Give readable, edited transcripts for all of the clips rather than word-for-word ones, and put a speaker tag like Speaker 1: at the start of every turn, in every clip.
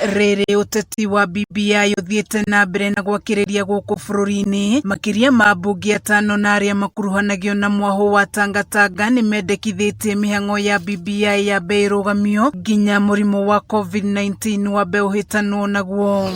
Speaker 1: Rĩrĩ ũteti wa BBI ũthiĩte na mbere na gwakĩrĩria gũkũ bũrũri-inĩ, makĩria ma ambunge atano na arĩa makuruhanagio na mwahũ wa Tangatanga nĩmendekithĩtie mĩhang'o ya BBI yambe ĩrũgamio nginya mũrimũ wa COVID-19 wambe ũhĩtanwo naguo.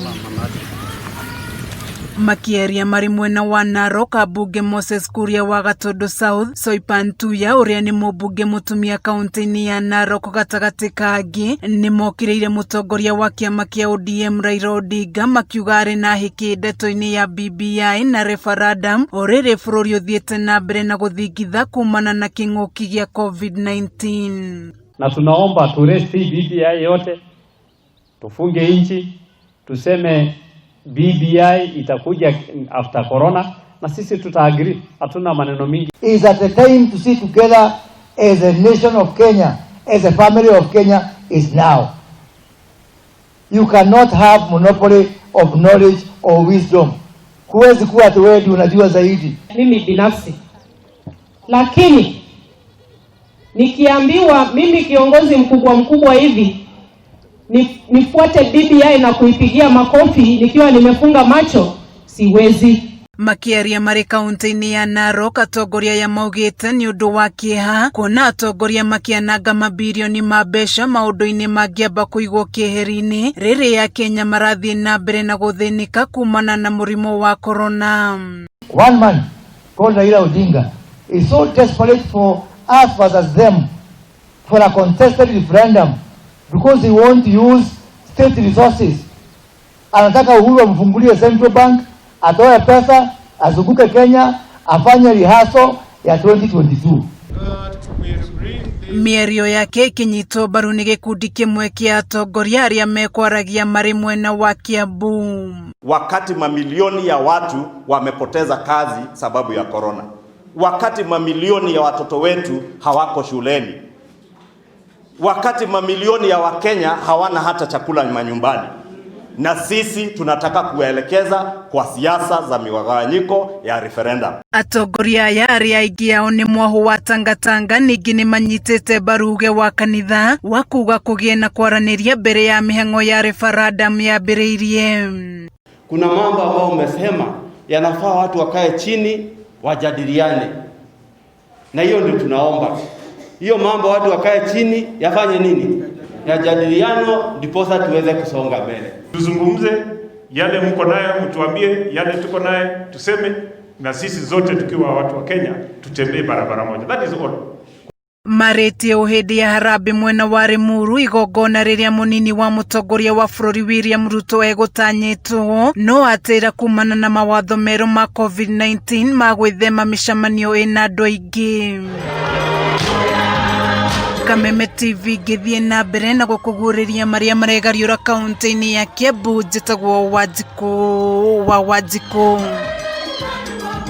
Speaker 1: Makĩaria marĩ mwena wa Narok, ambunge Moses Kuria wa Gatundu South, Soipan Tuya ũrĩa nĩ mũmbunge mũtumia kaunti-inĩ ya Narok gatagatĩ ka angĩ, nĩ mokĩrĩire mũtongoria wa kĩama kĩa ODM Raila Odinga makiuga arĩ na hĩkĩ ndeto-inĩ ya BBI na referendum o rĩrĩ bũrũri ũthiĩte na mbere na gũthingitha kumana na kĩng'ũki gĩa COVID-19.
Speaker 2: Na tunaomba turesti BBI yote, tufunge nchi, tuseme BBI itakuja after corona, na sisi tutaagree, hatuna maneno mingi.
Speaker 3: Is at the time to sit together as a nation of Kenya, as a family of Kenya is now. You cannot have monopoly of knowledge or wisdom. Huwezi kuwa ati wewe ndio unajua zaidi.
Speaker 4: Mimi binafsi, lakini nikiambiwa mimi kiongozi mkubwa mkubwa hivi nifuate BBI na kuipigia makofi nikiwa nimefunga macho, siwezi.
Speaker 1: Makĩaria marĩ kaunti-inĩ ya Narok, atongoria aya maugĩte nĩ ũndũ wa kĩeha kuona atongoria makĩananga mabirioni ma mbeca maũndũ-inĩ mangĩamba kũigwo keheri-inĩ rĩrĩa Akenya marathiĩ na mbere na gũthĩnĩka kumana na mũrimũ wa corona.
Speaker 3: One man called Raila Odinga is so desperate for us versus them for a contested referendum because he want to use state resources. Anataka Uhuru amfungulie Central Bank, atoe pesa, azunguke Kenya, afanye rehearsal ya 2022.
Speaker 1: Mĩario yake ĩkĩnyitwo mbaru nĩ gĩkundi kĩmwe kĩa atongoria arĩa mekwaragia marĩ mwena wa Kiambu.
Speaker 5: Wakati mamilioni ya watu wamepoteza kazi sababu ya korona, wakati mamilioni ya watoto wetu hawako shuleni, wakati mamilioni ya Wakenya hawana hata chakula manyumbani, na sisi tunataka kuelekeza kwa siasa za migawanyiko ya referendum.
Speaker 1: Atongoria aya arĩa aingĩ ao nĩ mwahũ wa Tangatanga ningĩ nĩ manyitĩte mbaru uge wa kanitha wa kuga kũgĩe na kwaranĩria mbere ya mĩhang'o ya referendum yambĩrĩirie.
Speaker 6: Kuna mambo ambayo umesema yanafaa watu wakae chini wajadiliane, na hiyo ndio tunaomba hiyo mambo watu wakae chini yafanye nini, yajadiliano, ndiposa tuweze kusonga mbele.
Speaker 7: Tuzungumze yale mko nayo, mtuambie yale tuko naye, tuseme na sisi zote tukiwa watu wa Kenya tutembee barabara moja. That is all.
Speaker 1: Marĩtie o hĩndĩ ya harambĩ mwena wa Limuru, igongona rĩrĩa mũnini wa mũtongoria wa bũrũri William Ruto egũtanyĩtwo no atĩra kumana na mawatho merũ ma COVID-19 ma gwĩthema mĩcemanio ĩna andũ aingĩ. Kameme TV ngĩthiĩ na mbere na gũkũguũrĩria marĩa maregariũra kaunti-inĩ ya Kiambu. Njĩtagwo Wanjikũ wa Wanjikũ.